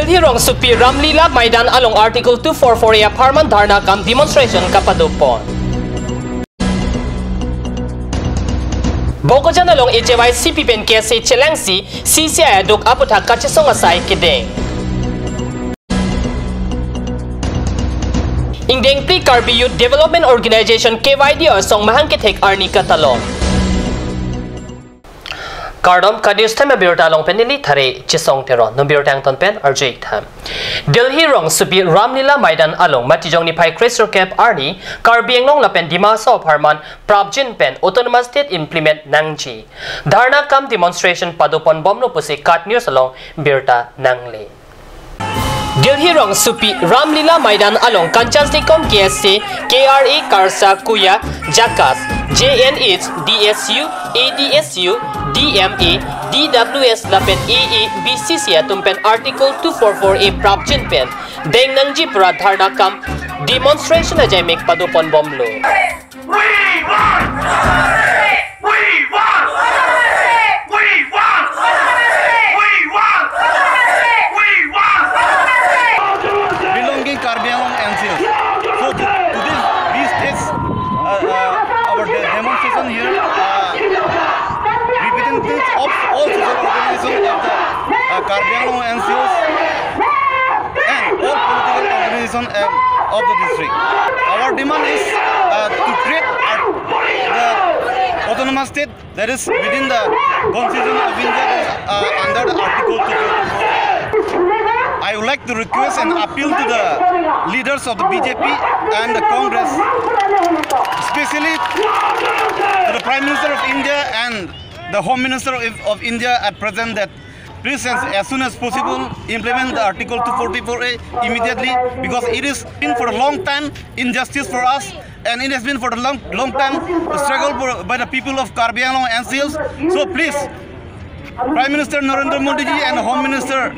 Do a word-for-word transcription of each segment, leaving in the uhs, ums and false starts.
Delhi rongsopi Ramlila Maidan along Article two four four A apharman dharna kam demonstration kapadopon. Bokajan along A J Y C P pen K S A chelangsi C C I aduk aputhak kachesong asai kedeng. Ingdeng phli Karbi Youth Development Organization K Y D O asong mahang kethek arni katalon. Kardom, KAT News time abirta along pen neli Thare Chesong Teron. Non birta angton pen arju-ik tha. Delhi rongsopi Ramlila Maidan along Matijong niphai kresirkep arni Karbi Anglong lapen Dima Hasao apharman prapjin pen Autonomous State implement nangji dharna kam demonstration padopon bomlo pusi KAT News along birta nangle. Delhi rongsopi Ramlila Maidan along Kanchansi kom K S A, K R A, KARSA, KUYA, JACAS, J N H, D S U, A D S U, D M A, D W S lapen A A B C C atum pen Article two four four A prapjin pen deng nangji pura dharna kam demonstration ajaimek padopon bomlo. We want! We want! We want! We want! We want! Belonging Karbi Anglong N C L. So to, to this, these days, uh, uh, our de- demonstration here, uh, representatives of all social organizations of the, uh, Karbi Anglong N C Ls and all political organizations, uh, of the district. Our demand is, uh, to create, uh, the autonomous state that is within the Constitution of India, that is, uh, under the Article two forty-four. I would like to request and appeal to the leaders of the B J P and the Congress, especially to the Prime Minister of India and the Home Minister of, of India at present, that please, as, as soon as possible, implement the Article two forty-four A immediately, because it is been for a long time injustice for us, and it has been for a long, long time struggle for, by the people of Karbi Anglong N C Ls. So please, Prime Minister Narendra Modi ji and Home Minister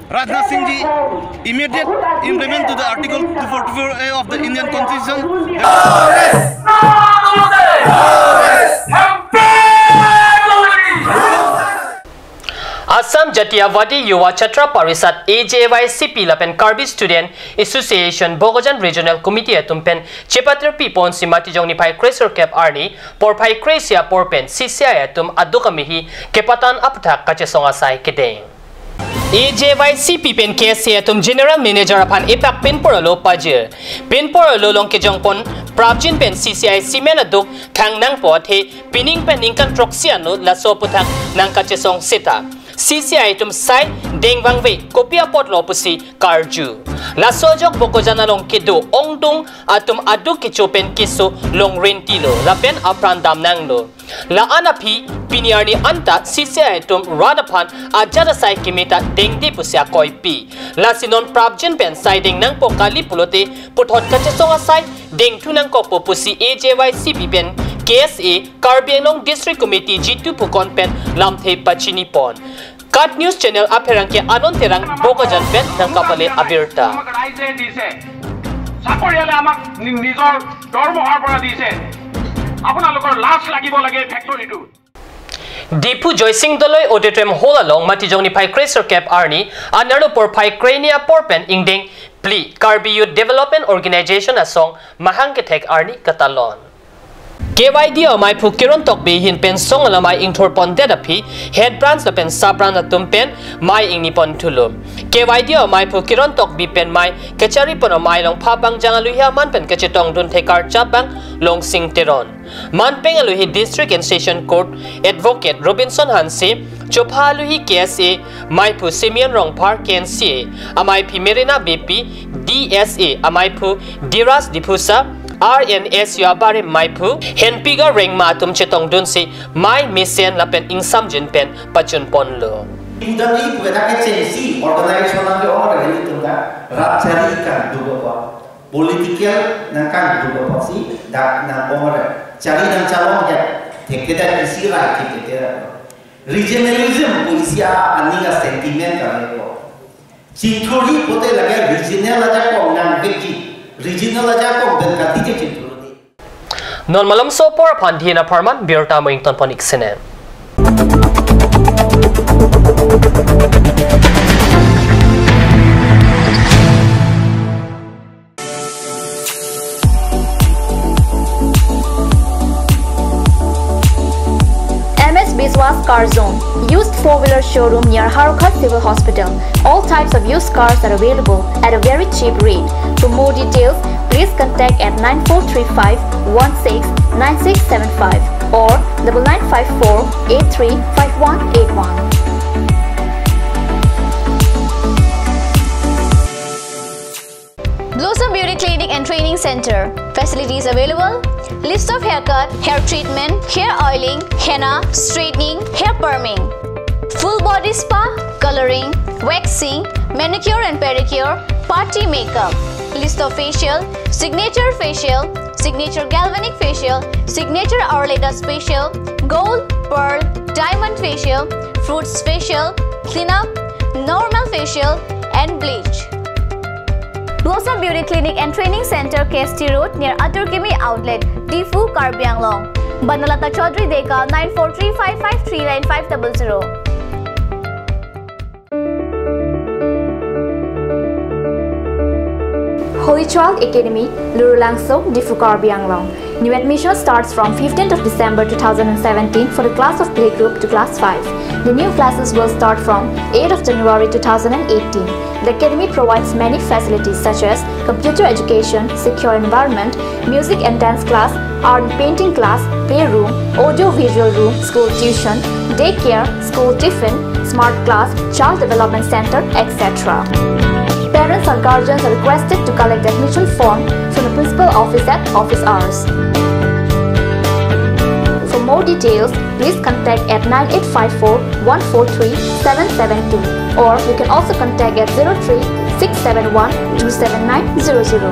Rajnath Singh ji, immediate implement to the Article two forty-four A of the Indian Constitution. Assam Jatiyawadi Yuva Chhatra Parishad, A J Y C P lapen Karbi Student Association Bokajan Regional Committee atum pen chepatirpi ponsi Matijong niphai kresirkep arni porphai kre-isi apor pen C C I atum aduk amehi kepatan aputhak kachesong asai kedeng. A J Y C P pen K S A atum General Manager aphan epak pinpur alo pajir. Pinpur alo along kejongpon prapjin pen C C I cement aduk thang nangpo athe pining pen ningkan throksi anut laso aputhak nangkachesong seta C C I atum sai deng vangve, kopi apotlo pusi karju. Laso ajok Bokajan along kedo ongdung atum aduk kecho pen keso longrin tilo lapen apran damnanglo. La-an aphi pini arni anta C C I atum rat aphan ajat asai keme ta dengde pusi akoipi. Lasi non prapjin pen sai deng nangpo kali pulote puthot kachesong asai dengthu nangkokpo pusi A J Y C P pen K S A Karbi Anglong District Committee Jitu Phukan pen lamthe pachinipon. KAT News Channel apherangke Anon Terang, Bokajan pen nangkapale abirta. আমাক ৰাইজে দিছে, চাকৰিয়ালে আমাক নি- নিজৰ দৰমহাৰ পৰা দিছে। আপোনালোকৰ লাজ লাগিব লাগে ফেক্টৰীটো। Diphu Joysing Doloi Auditorium Hall along Matijong niphai kresirkep arni anerlo porphai kre-ini apor pen ingdeng phli Karbi Youth Development Organization asong mahang kethek arni katalon. K Y D O amaiphu Kiron Tokbi ahin pen song alamai ingthurpondet aphi head branch lapen sub branch atum pen mei ingnipon thulo. K Y D O amaiphu Kiron Tokbi pen mei kacharipon amei along phabang jang aluhi aman pen kachetongdun thekar chapbang Longsing Teron. Man peng aluhi District and Session Court Advocate Robinson Hanse, chopha aluhi K S A amaiphu Simeon Rongphar, K N C A amaiphi Merina Beypi, D S A amaiphu Dhiraj Diphusa, R N S U abarim amaiphu Henpiga Rengma atum chetongdunsi mei mesen lapen ingsamjin pen pachunponlo. Pudamji pu ke dak kechengsi organization nangke-ong ri atum ta rat chari kangduk apot, political nangkangduk apotsi dak nang-ong ri, chari nangchalong ya, thekthe dak isi rai thekthe dak. Regionalism pu isi a aning a sentiment kali ko. Chingthurji pote lake regional ajakong nangvekji, regional ajakong pen kati ke chingthurji. Non malomso apor aphan dina apharman birta mo ingtonpon-ik sene. Car Zone, used four-wheeler showroom near Howraghat Civil Hospital. All types of used cars are available at a very cheap rate. For more details, please contact at nine four three five one six nine six seven five or double nine five four eight three five one eight one. Blossom Beauty Clinic and Training Center. Facilities available: lips of haircut, hair treatment, hair oiling, henna, straightening, hair perming. Full body spa, coloring, waxing, manicure and pedicure, party makeup. Lips of facial, signature facial, signature galvanic facial, signature or latest facial, gold, pearl, diamond facial, fruits facial, cleanup, normal facial, and bleach. Blossom Beauty Clinic and Training Center, K S T Road, near Atur Kimi Outlet, Diphu, Karbi Anglong. Banalata Chaudhary Deka, nine four three five five three nine five double zero. Holy Child Academy, Lurulangso, Diphu, Karbi Anglong. New admission starts from fifteenth of December two thousand and seventeen for the class of playgroup to class five. The new classes will start from eighth of January two thousand and eighteen. The academy provides many facilities such as computer education, secure environment, music and dance class, art and painting class, playroom, audio visual room, school tuition, daycare, school tiffin, smart class, child development center, et cetera. Parents or guardians are requested to collect admission form from the principal office at office hours. For more details, please contact at nine eight five four one four three seven seven two, or you can also contact at zero three six seven one two seven nine zero zero.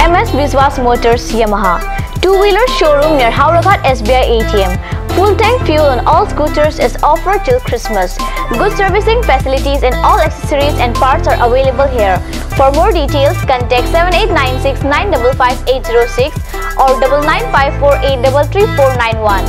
M S Biswas Motors Yamaha, two-wheeler showroom near Howraghat S B I A T M. Full tank fuel on all scooters is offered till Christmas. Good servicing facilities and all accessories and parts are available here. For more details, contact seven eight nine six nine double five eight zero six or double nine five four eight double three four nine one.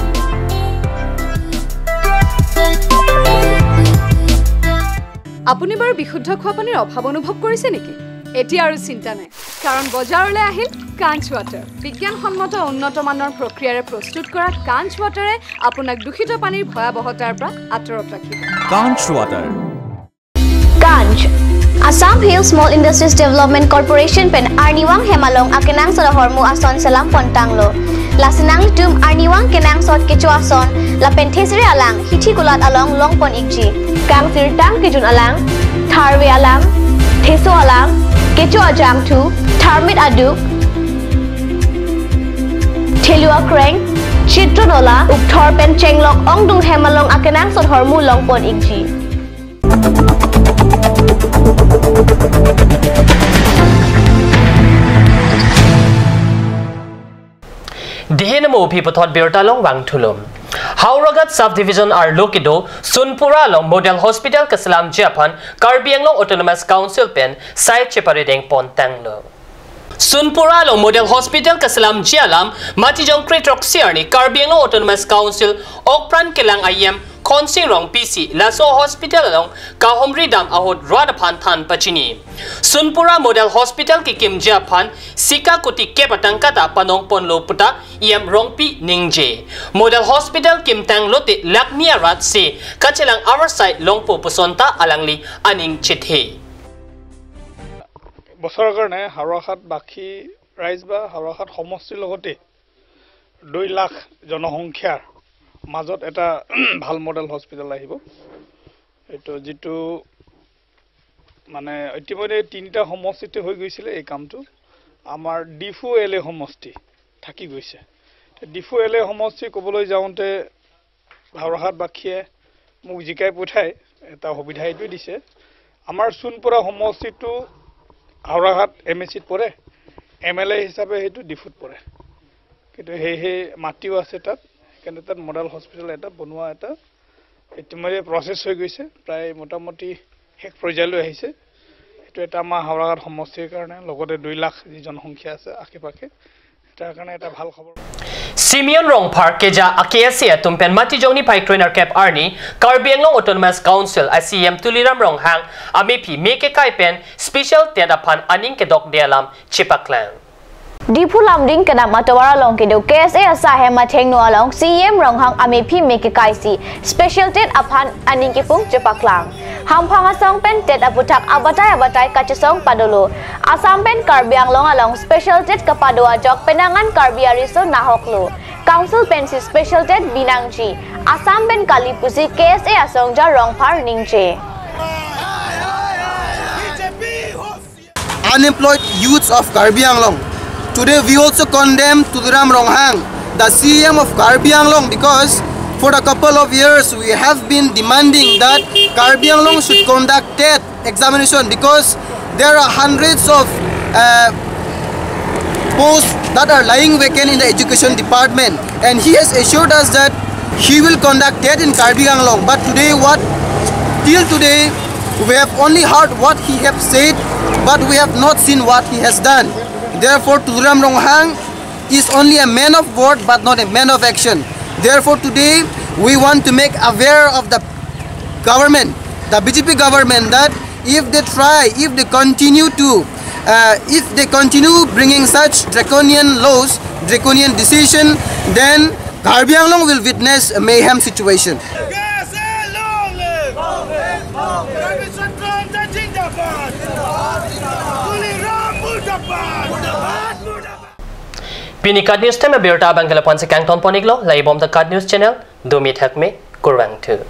আপুনি বাৰু বিশুদ্ধ খোৱা পানীৰ অভাৱ অনুভৱ কৰিছে নেকি? এতিয়া আৰু চিন্তা নাই, কাৰণ বজাৰলৈ আহিল কাঞ্চ ৱাটাৰ। বিজ্ঞানসন্মত উন্নত মানৰ প্ৰক্ৰিয়াৰে প্ৰস্তুত কৰা কাঞ্চ ৱাটাৰে আপোনাক দূষিত পানীৰ ভয়াৱহতাৰ পৰা আঁতৰত ৰাখিব। Kanch Water. Kanch, Assam Hill Small Industries Development Corporation pen arnivang hem along akenangsot ahormu ason selam pontanglo. Lasi nanglitum arnivang kenangsot kecho ason lapen thesere alang hithi kulat along longpon ikji. Kangsir tang kejun alang, tharve alang, theso alang, kecho ajangthu, tharmit aduk, thelu akreng, chitro nola, ukthor pen chenglok ongdung hem along akenangsot ahormu longpon ikji. Dihini mo phi puthot birta along vangthulo. Howraghat Sub Division arlo kedo Sunpura along Model Hospital keselamji aphan Karbi Anglong Autonomous Council pen sai cheparideng pontanglo. Sunpura along Model Hospital keselamji alam Matijong kre throksi arni Karbi Anglong Autonomous Council okpran kelang a-EM Khonsing Rongpi si laso hospital along kahumri dam ahut rat aphan than pachini. Sunpura Model Hospital kekimji aphan sika kuti kep atangka ta panong ponlo puta EM Rongpi ningje. Model Hospital kimtang lote lakh ni arat si kachelang avarsai longpo puson ta alangli aning chethe. বছৰৰ কাৰণে হাওৰাঘাটবাসী ৰাইজ বা হাওৰাঘাট সমষ্টিৰ লগতে দুই লাখ জনসংখ্যাৰ মাজত এটা ভাল মডেল হস্পিটেল আহিব। এইটো যিটো মানে ইতিমধ্যে তিনিটা সমষ্টিতে হৈ গৈছিলে এই কামটো। আমাৰ ডিফু এল এ সমষ্টি থাকি গৈছে। তে ডিফু এল এ সমষ্টি ক'বলৈ যাওঁতে হাওৰাঘাটবাসীয়ে মোক জিকাই পঠাই এটা সুবিধা এইটোৱে দিছে। আমাৰ চুনপুৰা সমষ্টিটো হাওৰাঘাট এম এ চিত পৰে, এম এল এ হিচাপে সেইটো ডিফুত পৰে। কিন্তু সেই সেই মাটিও আছে তাত, সেইকাৰণে তাত মডেল হস্পিটেল এটা বনোৱা এটা ইতিমধ্যে প্ৰচেছ হৈ গৈছে, প্ৰায় মোটামুটি শেষ পৰ্যায়লৈ আহিছে। এইটো এটা আমাৰ হাওৰাঘাট সমষ্টিৰ কাৰণে, লগতে দুই লাখ যি জনসংখ্যা আছে আশে পাশে, তাৰ কাৰণে এটা ভাল খবৰ। Simeon Rongphar keja a K S A atum pen Matijong niphai krenerkep arni Karbi Anglong Autonomous Council a C E M Tuliram Ronghang amephi me kekai pen special TET aphan aning kedokde alam chepaklang. Diphu Lumding kedam atovar along kedo K S A asahem athengno along C E M Ronghang amephi me kekai si special TET aphan aning kepung chepaklang. Hamphang asong pen TET aputhak abatai abatai kachesong padolo. Assam pen Karbi Anglong along special TET kapado ajok penang an Karbi ariso nahoklo. Council pensi special TET binangji. Assam pen kali pusi K S A asongja Rongphar ningje. Unemployed youths of Karbi Anglong. Today we also condemn Tuliram Ronghang, the C E M of Karbi Anglong, because for a couple of years we have been demanding that Karbi Anglong should conduct TET examination, because there are hundreds of uh, posts that are lying vacant in the education department, and he has assured us that he will conduct TET in Karbi Anglong. But today, what till today, we have only heard what he have said, but we have not seen what he has done. Therefore, Tuliram Ronghang is only a man of word but not a man of action. Therefore, today we want to make aware of the government, the B J P government, that if they try, if they continue to, uh, if they continue bringing such draconian laws, draconian decision, then Karbi Anglong will witness a mayhem situation. Pini KAT News time abirta abang kalapan si kangton pon iklo, laibom the KAT News channel, dumi thakme, kurvangthu.